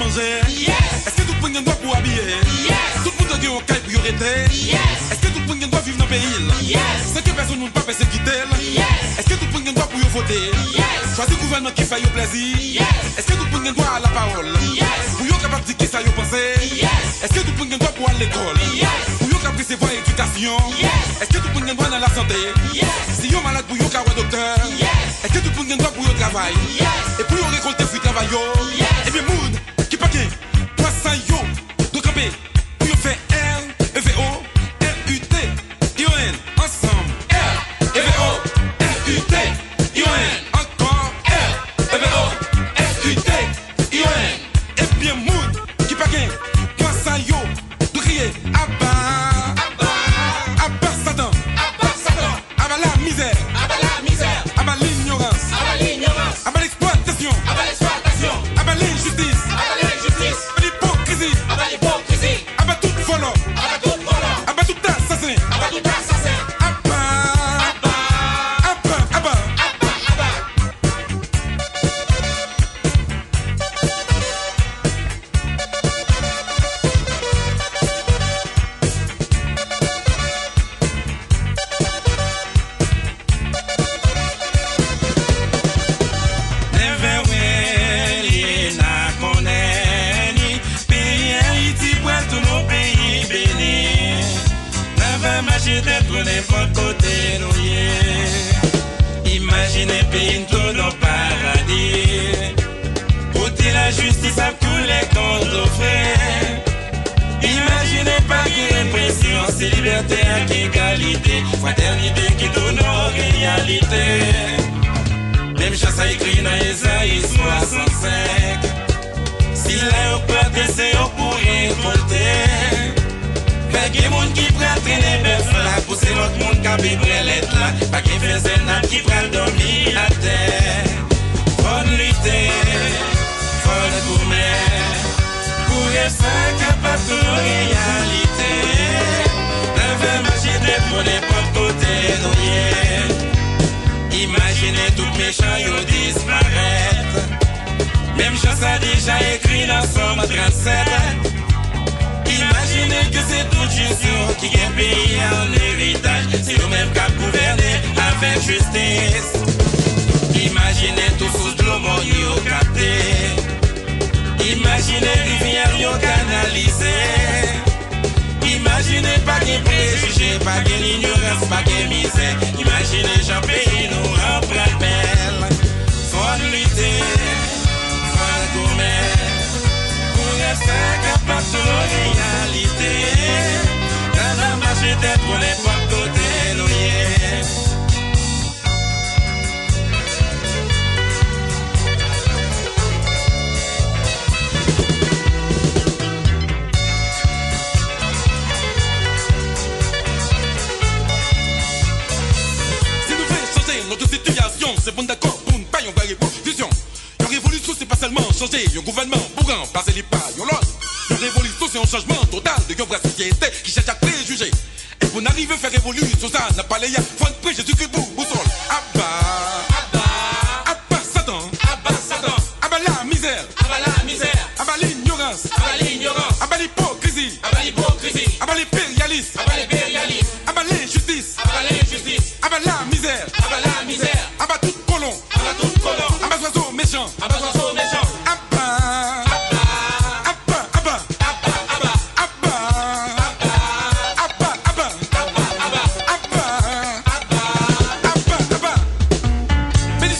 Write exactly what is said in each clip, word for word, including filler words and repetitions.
manje? Yes! Èske tout moun gen dwa pou abiye? Yes! Tout moun dwe gen yon kay pou yo rete? Yes! Èske tout moun gen dwa viv nan peyi l? Yes! San ke pèsonn moun pa pèsekite l? Yes! Èske tout moun gen dwa pou yo vote? Yes! Chwazi gouvènman ki fè yo plèzi? Yes! Èske tout moun gen dwa a lapawòl? Yes! Pou yo kapab di kisa yo panse? Yes! Èske tout moun gen dwa pou al lekòl? Yes! Pou yo kab resevwa edikasyon? Yes! Èske tout moun gen dwa nan lasante? Yes! Si yo malad pou yo ka wè doktè? Yes! Èske tout moun gen dwa pou yo travay? Yes! E pou yo rekòlte fwi travay yo? Yes! Ebyen, moun ki pa gen dwa sa yo dwe kanpe pou yo fè R E V O L U T I O N ansanm. R E V O L U T I O N. Ankò. R E V O L U T I O N. Ebyen, moun ki pa gen dwa sa yo dwe kriye aba, aba, aba Satan, aba Satan, aba lamizè, aba lamizè, aba linyorans, aba linyorans, aba leksplwatasyon, aba leksplwatasyon, aba lenjistis, aba lenjistis, aba lipokrizi, aba lipokrizi, aba tout vòlò, aba tout vòlò, aba tout asasen, aba tout asasen. Aba, aba, aba, aba, aba, aba. Nèvè wè li na konnen li. Peyi Ayiti pral tounen yon peyi beni. Nèvè mache tèt nou nenpòt kote nou ye. Imajine peyi n tounen yon paradi. Kote lajistis ap koule kon dlo fre. Imajine pa gen represyon, se libète ak egalite, fratènite ki tounen yon reyalite. Menm jan sa ekri nan Ezayi swasannsenk, sila yo k plante se yo pou rekòlte. Fè gen moun ki pral trennen bèf la, pou se lòt moun k ap bwè lèt la. Pa gen fèzè nat ki pral dòmi atè. Fò n lite, fò n goumen, pou rèv sa kapab tounen reyalite. Nèvè mache tèt nou nenpòt kote nou ye. Imajine tout mechan yo disparèt. Menm jan sa deja ekri nan Sòm trannsèt. Imajine ke se tout jis yo ki gen peyi a an eritaj. Se yo menm k ap gouvène avèk jistis. Imajine tout sous dlo mòn yo kapte. Imajine rivyè yo kanalize. Imajine pa gen prejije, pa gen linyorans, pa gen mizè. Imajine jan peyi nou an pral bèl. Fò n lite, fò n goumen, pou rèv sa kapab tounen reyalite. Nèvè mache tèt nou nenpòt kote nou ye. Si nou vle chanje nou sitiyasyon, se pou n dakò pou n fè yon vrè revolisyon. Yon revolisyon, se pa sèlman chanje yon gouvènman pou ranplase li pa yon lòt. Yon revolisyon, se yon chanjman total de yon vrè sosyete ki chèche ak prejije. E pou n arive fè revolisyon sa n ap pale a, fò n pran Jezikri pou bousòl. Aba, aba, aba Satan, aba Satan, aba lamizè, aba lamizè, aba linyorans, aba linyorans, aba lipokrizi, aba lipokrizi, aba lenperyalis, aba lenperyalis, aba lenjistis, aba lenjistis, aba lamizè, aba lamizè, aba tout kolon, aba tout kolon, aba zwazo mechan, aba zwazo mechan. Aba, aba, aba, aba, aba, aba, aba, aba, aba, aba, aba, aba, aba, aba, aba, aba. Beni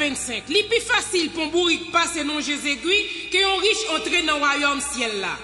vennsenk. Li pi fasil pou yon bourik pase nan yon je zegwi ke yon rich antre nan wayòm syèl la.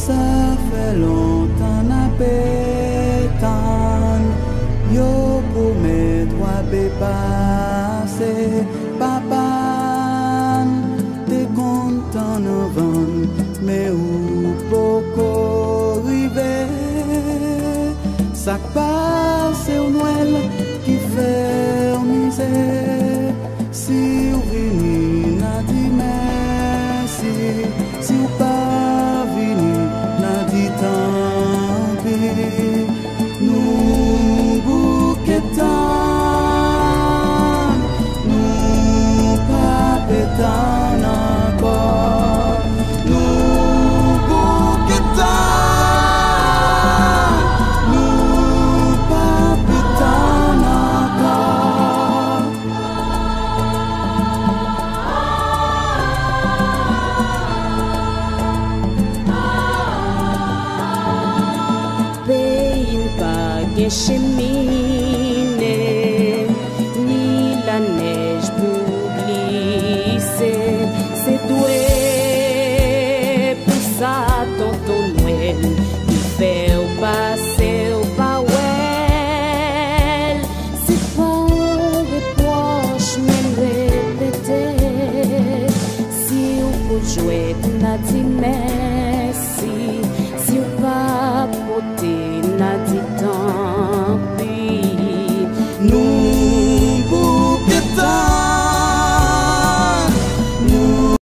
Sa fè lontan n ap tann, yo pwomèt w ap pase. Papa n te konn tann anvan n, men ou poko rive. Sa k pa